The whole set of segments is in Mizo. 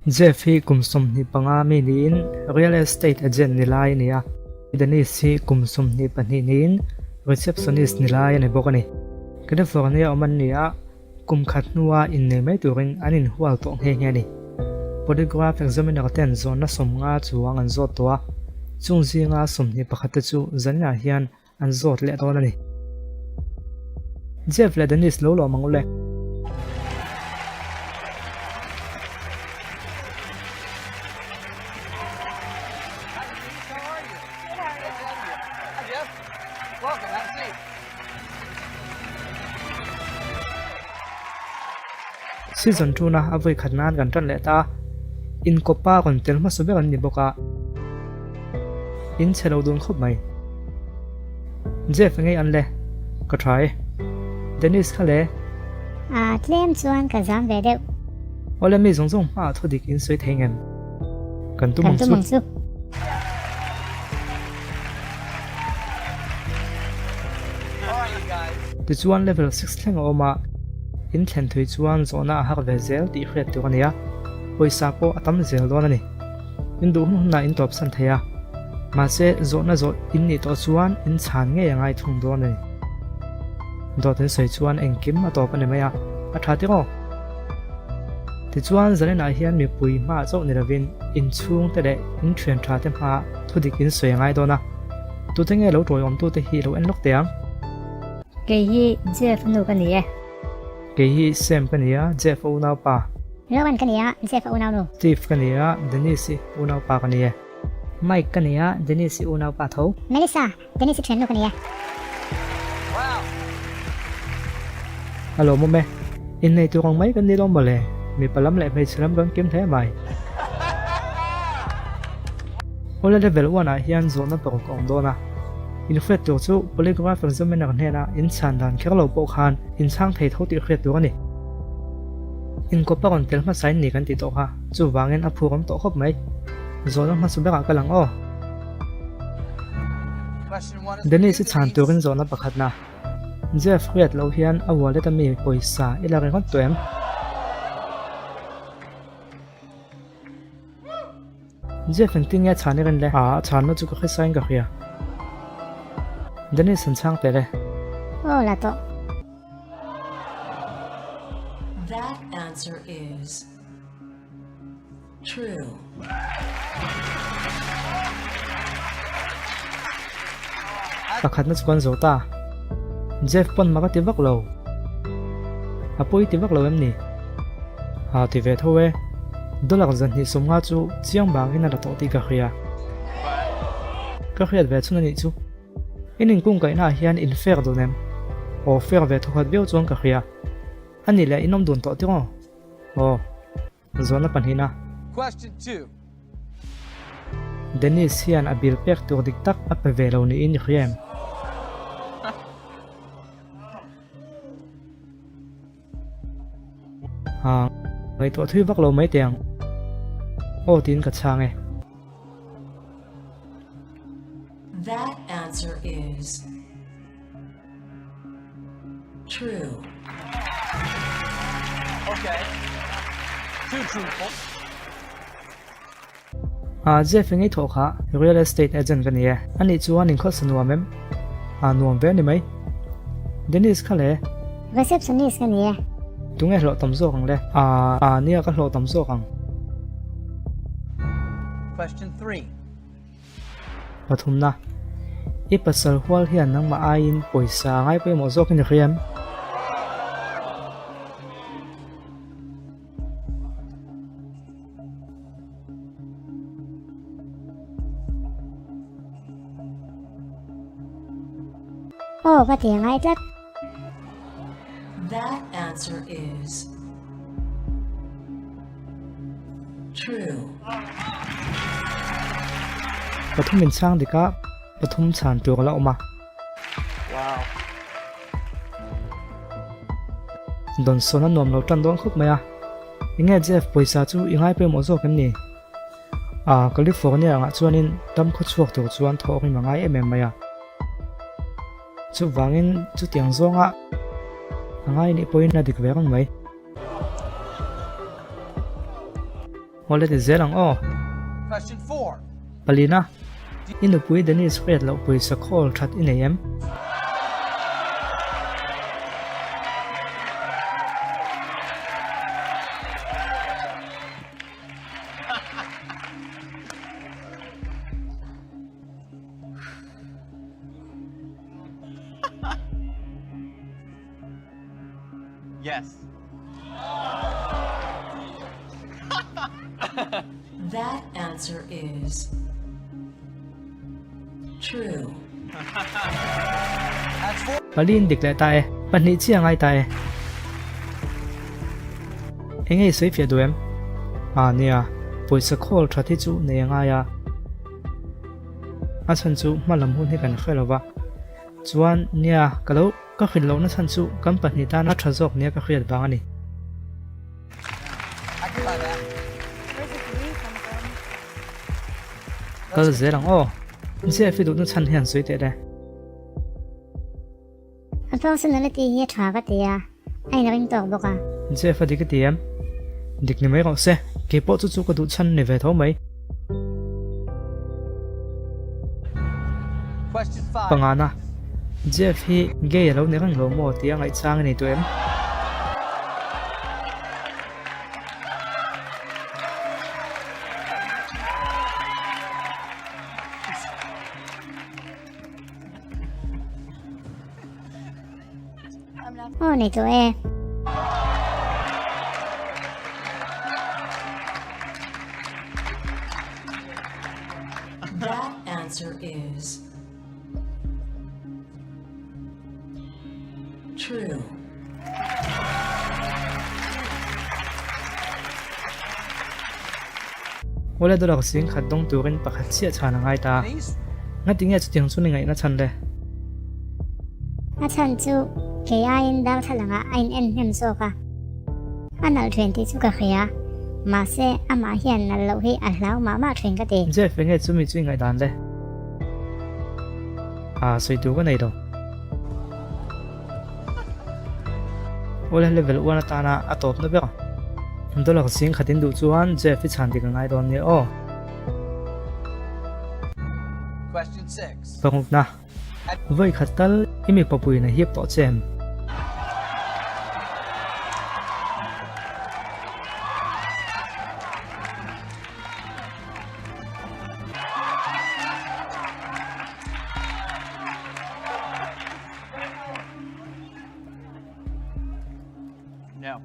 Jeff hi kum 25 mi niin real estate agent ni lai a ni a, Denise hi kum 22 niin receptionist ni lai a ni bawk a ni. California awm an ni a, kum khat hnua innei mai turin an inhual tawh nghe nghe a ni. Polygraph examiner ten zawnna 50 chuang an zawt tawh a, chung zinga 21 te chu zaninah hian an zawt leh dawn a ni. Jeff leh Denise lo lawm ang u le. Season tuna a vawi khat nan kan tan leh ta a, inkawpa rawn tel hmasa ber an ni bawk a, in chhe lo dun khawp mai. Jeff ngei an le, ka tha e. Dennis kha le. A tlem chuan ka zam ve deuh. Awle mi zawng zawng hmaah thu dik in sawi thei ngem? Kan tum ang chu. Tichuan level six thleng a awm a, in thlen thui chuan zawhna a har ve zel tih hriat tur a ni a, pawisa pawh a tam zel dawn a ni. In duh hun hunah in tawpsan thei a, mahse zawhna zawh in nih tawh chuan in chhan ngei a ngai thung dawn a ni. Dawt in sawi chuan engkim a tawp a ni mai a, a tha tir aw. Tichuan zaninah hian mipui hmaah chauh ni lovin inchhung te leh in thian tha te hmaah thu dik in sawi a ngai dawn a. Tute nge lo tawiawmtute hi lo en lawk teh ang. Kei hi Jeff nu ka ni e. Kei hi Sam ka ni a, Jeff a unau pa. Rowan ka ni a, Jeff a unau nu. Steve ka ni a, Denise i unau pa ka ni e. Mike ka ni a, Denise i unau pa tho. Melissa, Denise i thian nu ka ni e. A lawmawm e. Innei tur ang mai kan ni lo mawle. Mipa lam leh hmeichhe lam kan kim hle mai. Awle level one ah hian zawhna paruk a awm dawn a. In hriat tur chu polygraph examiner hnena in chhan dan kher lo pawh khan in chhang thei tho tih hriat tur a ni. Inkawp a rawn tel hmasa in ni kan tih tawh kha, chuvangin a phur awm tawh khawp mai. Zawhna hmasa berah ka lang aw. Dennis i chhan turin zawhna pakhatna, Jeff hriat loh hian a wallet a mi pawisa i la ringawt tawh em? Jeff engtin nge a chhan i rin le? A chhanna chu ka hresain ka hria. Dennis an chhang tel e. Aw la tawh. That answer is true. Pakhatna chu kan zo ta. Jeff pawn mak a ti vak lo. A pawi ti vak lo em ni? A ti ve tho e. Dollar 250 chu chiang bangin a la tawh tih ka hria. Ka hriat ve chhun a nih chu. In inkungkaihnaah hian in fair dun em? Aw fair ve thawkhat viau chuan ka hria. A nih leh in awm dun tawh tiraw? Aw. Zawhna pahnihna. Question 2. Dennis hian a bill pek tur dik tak a pe ve lo niin i hria em? Haa, ngaihtuah thui vak lo mai teh ang. Aw tiin ka chhang e. That answer is true. Okay. Too truthful. Aa Jeff engei thawh kha real estate agent ka ni e. Anih chuan inkhawlsa nuam em? Aa nuam ve a ni mai. Dennis kha le. Receptionist ka ni e. Tunge hlawh tam zawk ang le? Aa aa nia ka hlawh tam zawk ang. Question 3. Pathumna, I pasal hual hian nangmah aiin pawisa a ngai pawimawh zawk in i hria em? Aw ka ti angai tlat. That answer is true. Pathum in chhang dik a, pathum chhan tur a la awm a. Wow. Dawnsawn a nuam lo tan dawn khawp mai a. Enge Jeff pawisa chu i ngai pawimawh zawk em ni? Ah, California angah chuanin dam khaw chhuak tur chuan thawh rim a ngai em em mai a. Chuvangin chutiang zawnga a ngai nih pawhin a dik ve reng mai. Awle ti zel ang aw. Question 4. Palina, i nupui Denise hriat loh pawisa khawl that i nei em? Yes. That answer is true. That's four. Pali in dik leh ta e. Pahnih chiah a ngai ta e. Enge i sawi fiah duh em? Ah nia, pawisa khawl that hi chu nei a ngai a. A chhan chu hma lam hun hi kan hre lo va. Chuan, nia, ka lo ka hrilh lohna chhan chu kan pahnih tan a tha zawk nia ka hriat vang a ni. Kal zel ang aw. Jeff i duhna chhan hian sawi teh le. A personality hi a tha ka ti a, a inring tawk bawk a. Jeff a dik a ti em? Dik ni mai rawh se, keipawh chu chu ka duh chhan ni ve tho mai. Pangana, Jeff hi gay a lo ni reng lo maw tih a ngaihchang a ni duh em? Aw nei tawh e. That answer is true. Awle dollar zing khat dawng turin pakhat chiah chhan a ngai ta. Ngati nge chutiang chu ni ngaihna chhan le? A chhan chu kei aiin darthlalangah a in en hnem zawk a. A nalh then tih chu ka hria, mahse amah hian nalh loh hi a hlau mah mah thin ka ti. Jeff enge chumi chu i ngaihdan le? Aa sawi tur ka nei lo. Awle level 1 atana a tawpna ber. Dollar zing khat in duh chuan Jeff i chhan dik a ngai dawn nia aw. Question 6. Parukna, Vawi khat tal i mipa puiin a hip tawh che em? No.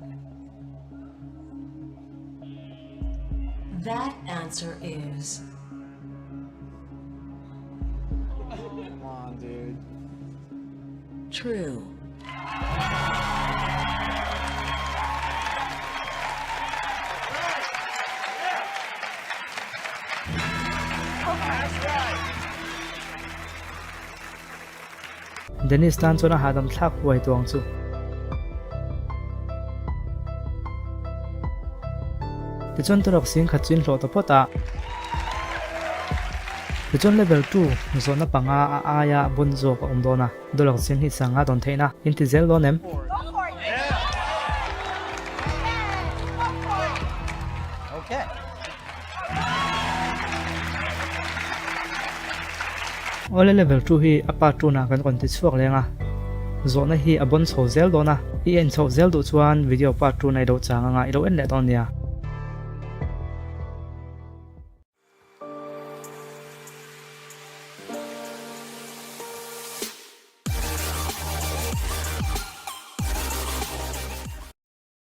That answer is Come on, dude. True. Dennis tan chuan a hahdam thlak huai tuang chu. Tichuan Turok sing khat chu in hlawh ta phawt a. Tichuan level 2 zawhna panga a aia bun zawk a awm dawn a, Dollar sing hi sanga dawn theihna in ti zel dawn em? Awle level 2 hi a part 2 nah kan rawn ti chhuak leng a, zawhna hi a bawn chho zel dawn a, i en chhoh zel duh chuan video part 2 na i lo chang anga i lo en leh dawn nia.